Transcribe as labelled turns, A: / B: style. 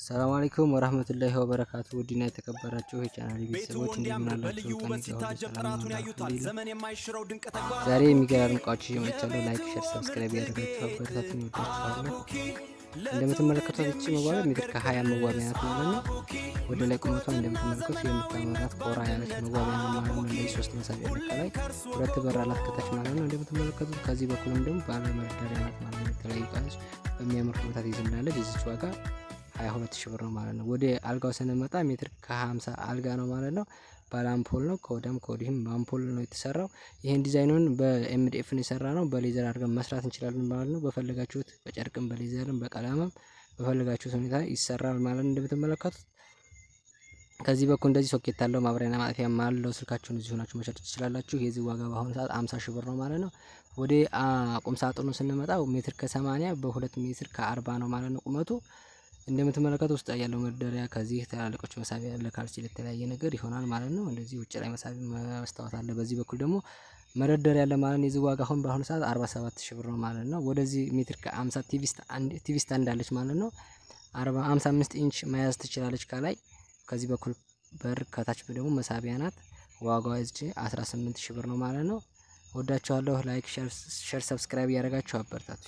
A: ሰላም አለይኩም ወራህመቱላሂ ወበረካቱ። ውድና የተከበራችሁ የቻናል
B: ቤቱ
A: ቤተሰቦች እንደምን
B: እንዲያምር
A: አላችሁ?
B: በልዩ
A: ከኔ
B: ውበት
A: ጋር ሁሉ
B: ሲታጀብ
A: ሰላም ነው፣
B: ጥራቱን ያዩታል።
A: አልሐምዱሊላህ።
B: ዘመን የማይሽረው ድንቅ ተግባር
A: ዛሬ የሚገራርም እቃዎች ይዤ መጥቻለሁ። Like፣ share፣ subscribe ያደረጋችሁ አበረታቱኝ። እወዳችኋለሁ። እንደምትመለከቷት እቺ መዋቢያ ሜትር ከ20 መዋቢያ ናት ማለት ነው። ወደ ላይ ቁመቷ እንደምትመለከቱት የምታምር ናት። ኮራ ያለች መዋቢያ ነው ማለት ነው። እንደዚህ ሶስት መሳቢያ አለ ከላይ፣ ሁለት በር አላት ከታች ማለት ነው። እንደምትመለከቱት ከዚህ በኩልም ደግሞ ባለ መደርደሪያ ናት ማለት ነው። የተለያዩ እቃዎች በሚያምር ሁኔታ ትይዝልናለች። የዚች ዋጋ 22 ሺህ ብር ነው ማለት ነው። ወደ አልጋው ስንመጣ ሜትር ከ50 አልጋ ነው ማለት ነው። ባለ አምፖል ነው። ከወዲያም ከወዲህም በአምፖል ነው የተሰራው። ይህን ዲዛይኑን በ MDF ነው የሰራ ነው። በ leather አድርገን መስራት እንችላለን ማለት ነው። በፈለጋችሁት በጨርቅም በ leather ም በቀለምም በፈለጋችሁት ሁኔታ ይሰራል ማለት ነው። እንደምትመለከቱት ከዚህ በኩል እንደዚህ ሶኬት አለው፣ ማብሪያና ማጥፊያም አለው። ስልካችሁን እዚህ ሆናችሁ መቻርጅ ትችላላችሁ። የዚህ ዋጋ በአሁኑ ሰዓት 50 ሺህ ብር ነው ማለት ነው። ወደ ቁም ሳጥኑ ስንመጣ ሜትር ከ80 በ2 ሜትር ከ40 ነው ማለት ነው ቁመቱ። እንደምትመለከቱ ውስጥ ያለው መደርደሪያ ከዚህ ትላልቆች መሳቢያ ለካልሲ ለተለያየ ነገር ይሆናል ማለት ነው። እንደዚህ ውጭ ላይ መሳቢያ መስታወት አለ። በዚህ በኩል ደግሞ መደርደሪያ ያለ ማለት ነው። የዚህ ዋጋ አሁን በአሁኑ ሰዓት 47 ሺህ ብር ነው ማለት ነው። ወደዚህ ሜትር ከ50 TV stand አለች ማለት ነው። 40 55 ኢንች መያዝ ትችላለች ከላይ። ከዚህ በኩል በር ከታች ደግሞ መሳቢያ ናት። ዋጋዋ እዚህ 18 ሺህ ብር ነው ማለት ነው። ወዳችኋለሁ። Like፣ share፣ subscribe እያደረጋችሁ አበርታቱ።